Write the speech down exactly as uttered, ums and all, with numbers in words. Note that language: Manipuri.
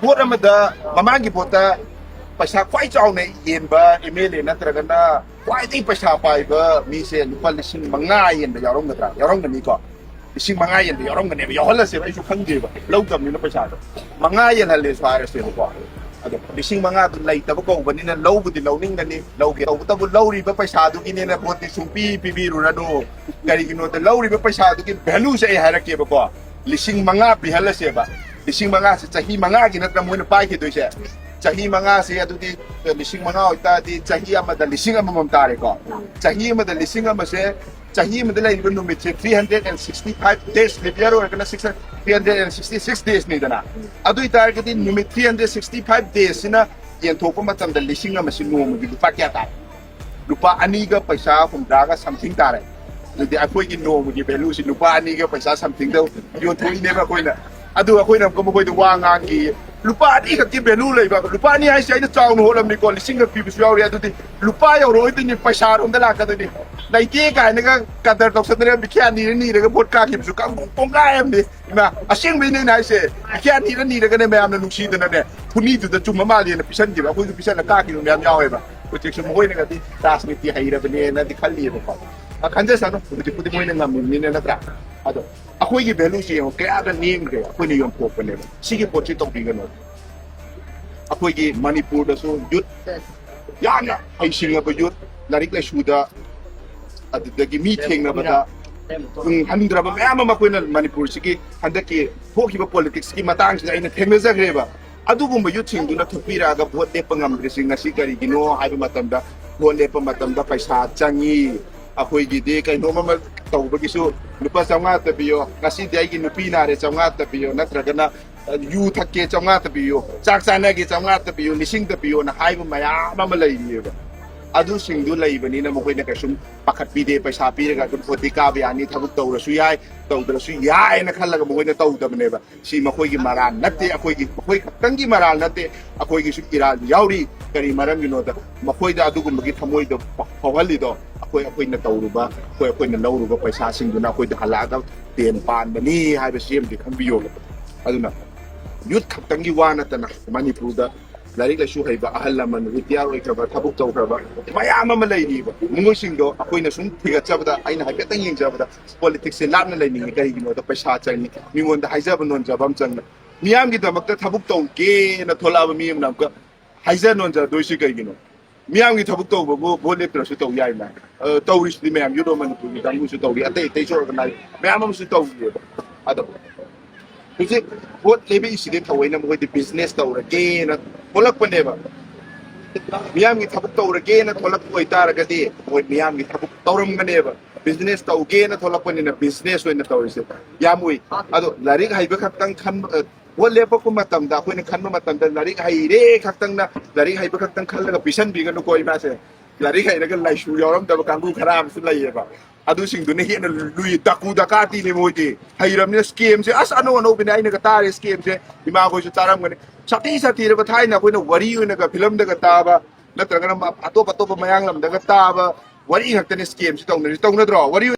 ꯚꯣꯠ ꯑꯃꯗ, ꯃꯃꯥꯡꯒꯤ ꯚꯣꯠꯇ ꯄꯩꯁꯥ ꯈ꯭ꯋꯥꯏ ꯆꯥꯎꯅ ꯌꯦꯟꯕ ꯑꯦꯝ ꯑꯦꯜ ꯑꯦ ꯅꯠꯇ꯭ꯔꯒꯅ ꯈ꯭ꯋꯥꯏꯗꯒꯤ ꯄꯩꯁꯥ ꯄꯥꯏꯕ ꯃꯤꯁꯦ ꯂꯨꯄꯥ ꯂꯤꯁꯤꯡ ꯃꯉꯥ ꯌꯦꯟꯕ ꯌꯥꯎꯔꯝꯒꯗ꯭ꯔꯥ? ꯌꯥꯎꯔꯝꯒꯅꯤꯀꯣ꯫ ꯂꯤꯁꯤꯡ ꯃꯉꯥ ꯌꯦꯟꯕ ꯌꯥꯎꯔꯝꯒꯅꯦꯕ, ꯌꯥꯎꯍꯜꯂꯁꯦꯕ, ꯑꯩꯁꯨ ꯈꯪꯗꯦꯕ, ꯂꯧꯗꯕꯅꯤꯅ ꯄꯩꯁꯥꯗꯣ꯫ ꯃꯉꯥ ꯌꯦꯟꯍꯜꯂꯦꯁꯨ ꯍꯥꯏꯔꯁꯦꯕꯀꯣ꯫ ꯑꯗꯣ ꯂꯤꯁꯤꯡ ꯃꯉꯥꯗꯨ ꯂꯩꯇꯕ ꯀꯧꯕꯅꯤꯅ ꯂꯧꯕꯗꯤ ꯂꯧꯅꯤꯡꯒꯅꯤ, ꯂꯧꯒꯦ꯫ ꯇꯧꯕꯇꯕꯨ ꯂꯧꯔꯤꯕ ꯄꯩꯁꯥꯗꯨꯒꯤꯅꯦꯅ ꯚꯣꯠꯇꯤ ꯁꯨꯡꯄꯤ ꯄꯤꯕꯤꯔꯨꯔꯅꯨ꯫ ꯀꯔꯤꯒꯤꯅꯣꯗ, ꯂꯧꯔꯤꯕ ꯄꯩꯁꯥꯗꯨꯒꯤ ꯚꯦꯂꯨꯁꯦ ꯑꯩ ꯍꯥꯏꯔꯛꯀꯦꯕꯀꯣ꯫ ꯂꯤꯁꯤꯡ ꯃꯉꯥ ꯄꯤꯍꯜꯂꯁꯦꯕ꯫ ꯂꯤꯁꯤꯡ ꯃꯉꯥꯁꯦ ꯆꯍꯤ ꯃꯉꯥꯒꯤ ꯅꯠꯇ꯭ꯔꯥ ꯃꯣꯏꯅ ꯄꯥꯏꯈꯤꯗꯣꯏꯁꯦ? ꯆꯍꯤ ꯃꯉꯥꯁꯦ ꯑꯗꯨꯗꯤ ꯂꯤꯁꯤꯡ ꯃꯉꯥ ꯑꯣꯏꯇꯥꯔꯗꯤ ꯆꯍꯤ ꯑꯃꯗ ꯂꯤꯁꯤꯡ ꯑꯃꯃꯝ ꯇꯥꯔꯦꯀꯣ꯫ ꯆꯍꯤ ꯑꯃꯗ ꯂꯤꯁꯤꯡ ꯑꯃꯁꯦ, ꯆꯍꯤ ꯑꯃꯗ ꯂꯩꯔꯤꯕ ꯅꯨꯃꯤꯠꯁꯦ three hundred and sixty five days, leap year ꯑꯣꯏꯔꯒꯅ six, three hundred and sixty six ꯗꯦꯖꯅꯤꯗꯅ꯫ ꯑꯗꯨ ꯑꯣꯏꯇꯥꯔꯒꯗꯤ ꯅꯨꯃꯤꯠ ꯊ꯭ꯔꯤ ꯍꯟꯗ꯭ꯔꯦꯠ ꯁꯤꯛꯁꯇꯤ ꯐꯥꯏꯚ ꯗꯦꯖꯁꯤꯅ ꯌꯦꯟꯊꯣꯛꯄ ꯃꯇꯝꯗ ꯂꯤꯁꯤꯡ ꯑꯃꯁꯤ ꯅꯣꯡꯃꯒꯤ ꯂꯨꯄꯥ ꯀꯌꯥ ꯇꯥꯏ? ꯂꯨꯄꯥ ꯑꯅꯤꯒ ꯄꯩꯁꯥ ꯍꯨꯝꯗ꯭ꯔꯥꯒ ꯁꯝꯊꯤꯡ ꯇꯥꯔꯦ꯫ ꯑꯗꯨꯗꯤ ꯑꯩꯈꯣꯏꯒꯤ ꯅꯣꯡꯃꯒꯤ ꯚꯦꯂꯨꯁꯤ ꯂꯨꯄꯥ ꯑꯅꯤꯒ ꯄꯩꯁꯥ ꯁꯝꯊꯤꯡꯗ ꯌꯣꯟꯊꯣꯛꯏꯅꯦꯕ ꯑꯩꯈꯣꯏꯅ꯫ ꯑꯗꯨ ꯑꯩꯈꯣꯏꯅ ꯑꯃꯨꯛꯀ ꯃꯈꯣꯏꯗ ꯋꯥ ꯉꯥꯡꯈꯤ꯫ ꯂꯨꯄꯥ ꯑꯅꯤꯈꯛꯀꯤ ꯚꯦꯂꯨ ꯂꯩꯕ, ꯂꯨꯄꯥ ꯑꯅꯤ ꯍꯥꯏꯁꯦ ꯑꯩꯅ ꯆꯥꯎꯅ ꯍꯣꯠꯂꯝꯅꯤꯀꯣ, ꯂꯤꯁꯤꯡꯒ ꯄꯤꯕꯁꯨ ꯌꯥꯎꯔꯤ꯫ ꯑꯗꯨꯗꯤ ꯂꯨꯄꯥ ꯌꯧꯔꯛꯑꯣꯏꯗꯣꯏꯅꯤ, ꯄꯩꯁꯥꯔꯣꯝꯗ ꯂꯥꯛꯀꯗꯣꯏꯅꯤ꯫ ꯂꯩꯇꯦ ꯀꯥꯏꯅꯒ ꯀꯗꯔ ꯇꯧꯁꯟꯗꯅ ꯃꯤꯈꯌꯥ ꯅꯤꯔ ꯅꯤꯔꯒ ꯚꯣꯠ ꯀꯥꯈꯤꯕꯁꯨ ꯀꯥꯡꯕꯨ ꯀꯣꯡꯒꯥꯏ ꯑꯃꯅꯤ꯫ ꯏꯃꯥ, ꯑꯁꯦꯡꯕꯩꯅꯦ ꯑꯩꯅ ꯍꯥꯏꯁꯦ꯫ ꯃꯤꯈꯌꯥ ꯅꯤꯔ ꯅꯤꯔꯒꯅꯦ ꯃꯌꯥꯝꯅ ꯅꯨꯡꯁꯤꯗꯅꯅꯦ, ꯈꯨꯅꯤꯗꯨꯗ ꯆꯨꯝꯕ ꯃꯥꯜꯂꯦꯅ ꯄꯤꯁꯟꯈꯤꯕ, ꯑꯩꯈꯣꯏꯁꯨ ꯄꯤꯁꯜꯂ ꯀꯥꯈꯤꯕ ꯃꯌꯥꯝ ꯌꯥꯎꯋꯦꯕ꯫ ꯍꯧꯖꯤꯛꯁꯨ ꯃꯈꯣꯏꯅꯒꯗꯤ ꯔꯥꯖꯅꯤꯇꯤ ꯍꯩꯔꯕꯅꯦꯅꯗꯤ ꯈꯜꯂꯤꯕꯀꯣ꯫ ꯑ, ꯈꯟꯖꯁꯅꯨ, ꯍꯧꯖꯤꯛꯄꯨꯗꯤ ꯃꯣꯏꯅ ꯉꯝꯃꯤꯕꯅꯤꯅ, ꯅꯠꯇ꯭ꯔꯥ? ꯑꯗꯣ ꯑꯩꯈꯣꯏꯒꯤ ꯚꯦꯂꯨꯁꯦ ꯌꯦꯡꯉꯣ, ꯀꯌꯥꯗ ꯅꯦꯝꯈ꯭ꯔꯦ, ꯑꯩꯈꯣꯏꯅ ꯌꯣꯟꯊꯣꯛꯄꯅꯦꯕ꯫ ꯁꯤꯒꯤ ꯄꯣꯠꯁꯤ ꯇꯧꯕꯤꯒꯅꯣ꯫ ꯑꯩꯈꯣꯏꯒꯤ ꯃꯅꯤꯄꯨꯔꯗꯁꯨ ꯌꯨꯠ ꯌꯥꯝꯅ ꯍꯩꯁꯤꯡꯉꯕ ꯌꯨꯠ, ꯂꯥꯏꯔꯤꯛ ꯂꯥꯏꯁꯨꯗ, ꯑꯗꯨꯗꯒꯤ ꯃꯤ ꯊꯦꯡꯅꯕꯗ, ꯎꯝ, ꯍꯟꯗ꯭ꯔꯕ ꯃꯌꯥꯝ ꯑꯃ ꯑꯩꯈꯣꯏꯅ ꯃꯅꯤꯄꯨꯔꯁꯤꯒꯤ ꯍꯟꯗꯛꯀꯤ ꯊꯣꯛꯈꯤꯕ ꯄꯣꯂꯤꯇꯤꯛꯁꯀꯤ ꯃꯇꯥꯡꯁꯤꯗ ꯑꯩꯅ ꯊꯦꯡꯅꯖꯈ꯭ꯔꯦꯕ꯫ ꯑꯗꯨꯒꯨꯝꯕ ꯌꯨꯠꯁꯤꯡꯗꯨꯅ ꯊꯣꯛꯄꯤꯔꯛꯑꯒ ꯚꯣꯠ ꯂꯦꯞꯄ ꯉꯝꯗ꯭ꯔꯤꯁꯤ ꯉꯁꯤ ꯀꯔꯤꯒꯤꯅꯣ ꯍꯥꯏꯕ ꯃꯇꯝꯗ, ꯚꯣꯠ ꯂꯦꯞꯄ ꯃꯇꯝꯗ ꯄꯩꯁꯥ ꯆꯪꯉꯤ, ꯑꯩꯈꯣꯏꯒꯤꯗꯤ ꯀꯩꯅꯣꯝ ꯑꯃ ꯇꯧꯕꯒꯤꯁꯨ ꯂꯨꯄꯥ ꯆꯥꯝꯃꯉꯥ ꯇꯞꯄꯤꯌꯣ, ꯉꯁꯤꯗꯤ ꯑꯩꯒꯤ ꯅꯨꯄꯤ ꯅꯥꯔꯦ ꯆꯥꯝꯃꯉꯥ ꯇꯞꯄꯤꯌꯣ, ꯅꯠꯇ꯭ꯔꯒꯅ ꯌꯨ ꯊꯛꯀꯦ ꯆꯥꯝꯃꯉꯥ ꯇꯞꯄꯤꯌꯣ, ꯆꯥꯛ ꯆꯥꯅꯒꯦ ꯆꯥꯝꯃꯉꯥ ꯇꯞꯄꯤꯌꯣ, ꯂꯤꯁꯤꯡ ꯇꯞꯄꯤꯌꯣꯅ ꯍꯥꯏꯕ ꯃꯌꯥꯝ ꯑꯃ ꯂꯩꯔꯤꯑꯕ꯫ ꯑꯗꯨꯁꯤꯡꯗꯨ ꯂꯩꯕꯅꯤꯅ ꯃꯈꯣꯏꯅ ꯀꯩꯁꯨꯝ ꯄꯥꯈꯠꯄꯤꯗꯦ, ꯄꯩꯁꯥ ꯄꯤꯔꯒ ꯑꯗꯨꯝ ꯚꯣꯠꯇꯤ ꯀꯥꯕ ꯌꯥꯅꯤ, ꯊꯕꯛ ꯇꯧꯔꯁꯨ ꯌꯥꯏ, ꯇꯧꯗ꯭ꯔꯁꯨ ꯌꯥꯏꯅ ꯈꯜꯂꯒ ꯃꯈꯣꯏꯅ ꯇꯧꯗꯕꯅꯦꯕ꯫ ꯁꯤ ꯃꯈꯣꯏꯒꯤ ꯃꯔꯥꯜ ꯅꯠꯇꯦ, ꯑꯩꯈꯣꯏꯒꯤ, ꯃꯈꯣꯏ ꯈꯛꯇꯪꯒꯤ ꯃꯔꯥꯜ ꯅꯠꯇꯦ, ꯑꯩꯈꯣꯏꯒꯤꯁꯨ ꯏꯔꯥꯜ ꯌꯥꯎꯔꯤ꯫ ꯀꯔꯤ ꯃꯔꯝꯒꯤꯅꯣꯗ ꯃꯈꯣꯏꯗ ꯑꯗꯨꯒꯨꯝꯕꯒꯤ ꯊꯃꯣꯏꯗꯣ ꯐꯥꯎꯍꯜꯂꯤꯗꯣ? ꯑꯩꯈꯣꯏ, ꯑꯩꯈꯣꯏꯅ ꯇꯧꯔꯨꯕ, ꯑꯩꯈꯣꯏ, ꯑꯩꯈꯣꯏꯅ ꯂꯧꯔꯨꯕ ꯄꯩꯁꯥꯁꯤꯡꯗꯨꯅ ꯑꯩꯈꯣꯏꯗ ꯍꯜꯂꯛꯑꯒ ꯇꯦꯟ ꯄꯥꯟꯕꯅꯤ ꯍꯥꯏꯕꯁꯤ ꯑꯃꯗꯤ ꯈꯪꯕꯤꯌꯣꯕ꯫ ꯑꯗꯨꯅ ꯌꯨꯠ ꯈꯛꯇꯪꯒꯤ ꯋꯥ ꯅꯠꯇꯅ ꯃꯅꯤꯄꯨꯔꯗ ꯂꯥꯏꯔꯤꯛ ꯂꯥꯏꯁꯨ ꯍꯩꯕ, ꯑꯍꯜ ꯂꯃꯟ, ꯔꯤꯇꯤꯌꯥꯔ ꯑꯣꯏꯈ꯭ꯔꯕ, ꯊꯕꯛ ꯇꯧꯈ꯭ꯔꯕ ꯃꯌꯥꯝ ꯑꯃ ꯂꯩꯔꯤꯕ꯫ ꯃꯈꯣꯏꯁꯤꯡꯗꯣ ꯑꯩꯈꯣꯏꯅ ꯁꯨꯝ ꯊꯤꯒꯠꯆꯕꯗ, ꯑꯩꯅ ꯍꯥꯏꯐꯦꯠꯇꯪ ꯌꯦꯡꯖꯕꯗ, ꯄꯣꯂꯤꯇꯤꯛꯁꯁꯦ ꯂꯥꯞꯅ ꯂꯩꯅꯤꯡꯉꯤ꯫ ꯀꯔꯤꯒꯤꯅꯣꯗ ꯄꯩꯁꯥ ꯆꯪꯉꯤ, ꯃꯤꯉꯣꯟꯗ ꯍꯥꯏꯖꯕ ꯅꯣꯟꯖꯕ ꯑꯃ ꯆꯪꯉꯤ꯫ ꯃꯤꯌꯥꯝꯒꯤꯗꯃꯛꯇ ꯊꯕꯛ ꯇꯧꯒꯦꯅ ꯊꯣꯛꯂꯛꯑꯕ ꯃꯤ ꯑꯃꯅ ꯑꯃꯨꯛꯀ ꯍꯥꯏꯖ ꯅꯣꯟꯖꯗꯣꯏꯁꯤ ꯀꯩꯒꯤꯅꯣ? ꯃꯤꯌꯥꯝꯒꯤ ꯊꯕꯛ ꯇꯧꯕꯕꯨ ꯚꯣꯠ ꯂꯦꯞꯇ꯭ꯔꯁꯨ ꯇꯧ ꯌꯥꯏꯅ꯫ ꯑ, ꯇꯧꯔꯤꯁꯤꯗꯤ ꯃꯌꯥꯝ, ꯌꯨꯔꯣ ꯃꯅꯤꯄꯨꯔꯒꯤ ꯀꯥꯡꯕꯨꯁꯨ ꯇꯧꯔꯤ, ꯑꯇꯩ ꯑꯇꯩꯁꯨ ꯑꯣꯔꯒꯅꯥꯏꯖ ꯃꯌꯥꯝ ꯑꯃꯁꯨ ꯇꯧꯔꯤꯑꯕ꯫ ꯑꯗꯣ ꯍꯧꯖꯤꯛ ꯚꯣꯠ ꯂꯦꯞꯄꯛꯏꯁꯤꯗꯤ ꯊꯑꯣꯏꯅ ꯃꯈꯣꯏꯗꯤ ꯕꯤꯖꯤꯅꯦꯁ ꯇꯧꯔꯒꯦꯅ ꯊꯣꯛꯂꯛꯄꯅꯦꯕ꯫ ꯃꯤꯌꯥꯝꯒꯤ ꯊꯕꯛ ꯇꯧꯔꯒꯦꯅ ꯊꯣꯛꯂꯛꯄ ꯑꯣꯏꯇꯥꯔꯒꯗꯤ ꯃꯣꯏ ꯃꯤꯌꯥꯝꯒꯤ ꯊꯕꯛ ꯇꯧꯔꯝꯒꯅꯦꯕ꯫ ꯕꯤꯖꯤꯅꯦꯁ ꯇꯧꯒꯦꯅ ꯊꯣꯛꯂꯛꯄꯅꯤꯅ ꯕꯤꯖꯤꯅꯦꯁ ꯑꯣꯏꯅ ꯇꯧꯔꯤꯁꯦ ꯌꯥꯝ ꯎꯏ꯫ ꯑꯗꯣ ꯂꯥꯏꯔꯤꯛ ꯍꯩꯕ ꯈꯛꯇꯪ ꯈꯟꯕ, ꯑ, ꯚꯣꯠ ꯂꯦꯞꯄꯛꯄ ꯃꯇꯝꯗ ꯑꯩꯈꯣꯏꯅ ꯈꯟꯕ ꯃꯇꯝꯗ ꯂꯥꯏꯔꯤꯛ ꯍꯩꯔꯦ ꯈꯛꯇꯪꯅ, ꯂꯥꯏꯔꯤꯛ ꯍꯩꯕ ꯈꯛꯇꯪ ꯈꯜꯂꯒ ꯄꯤꯁꯟꯕꯤꯒꯅꯨꯀꯣ ꯏꯃꯥꯁꯦ꯫ ꯂꯥꯏꯔꯤꯛ ꯍꯩꯔꯒ ꯂꯥꯏꯁꯨ ꯌꯥꯎꯔꯝꯗꯕ ꯀꯥꯡꯕꯨ ꯈꯔ ꯑꯃꯁꯨ ꯂꯩꯌꯦꯕ꯫ ꯑꯗꯨꯁꯤꯡꯗꯨꯅ ꯍꯦꯟꯅ ꯂꯨꯏ, ꯗꯀꯨ ꯗꯀꯥꯇꯤꯅꯦ ꯃꯣꯏꯗꯤ꯫ ꯍꯩꯔꯕꯅꯤꯅ ꯁ꯭ꯀꯦꯝꯁꯦ ꯑꯁ ꯑꯅꯧ ꯑꯅꯧꯕꯅꯦ ꯑꯩꯅꯒ ꯇꯥꯔꯦ ꯁ꯭ꯀꯦꯝꯁꯦ꯫ ꯏꯃꯥꯈꯣꯏꯁꯨ ꯇꯥꯔꯝꯒꯅꯤ꯫ ꯁꯥꯊꯤ ꯁꯥꯊꯤꯔꯕ ꯊꯥꯏꯅ ꯑꯩꯈꯣꯏꯅ ꯋꯥꯔꯤ ꯑꯣꯏꯅꯒ ꯐꯤꯂꯝꯗꯒ ꯇꯥꯕ, ꯅꯠꯇ꯭ꯔꯒꯅ ꯃ-, ꯑꯇꯣꯞ ꯑꯇꯣꯞꯄ ꯃꯌꯥꯡ ꯂꯝꯗꯒ ꯇꯥꯕ ꯋꯥꯔꯤ ꯉꯥꯛꯇꯅꯦ ꯁ꯭ꯀꯦꯝꯁꯦ ꯇꯧꯅꯔꯤ-, ꯇꯧꯅꯗ꯭ꯔꯣ? ꯋꯥꯔꯤ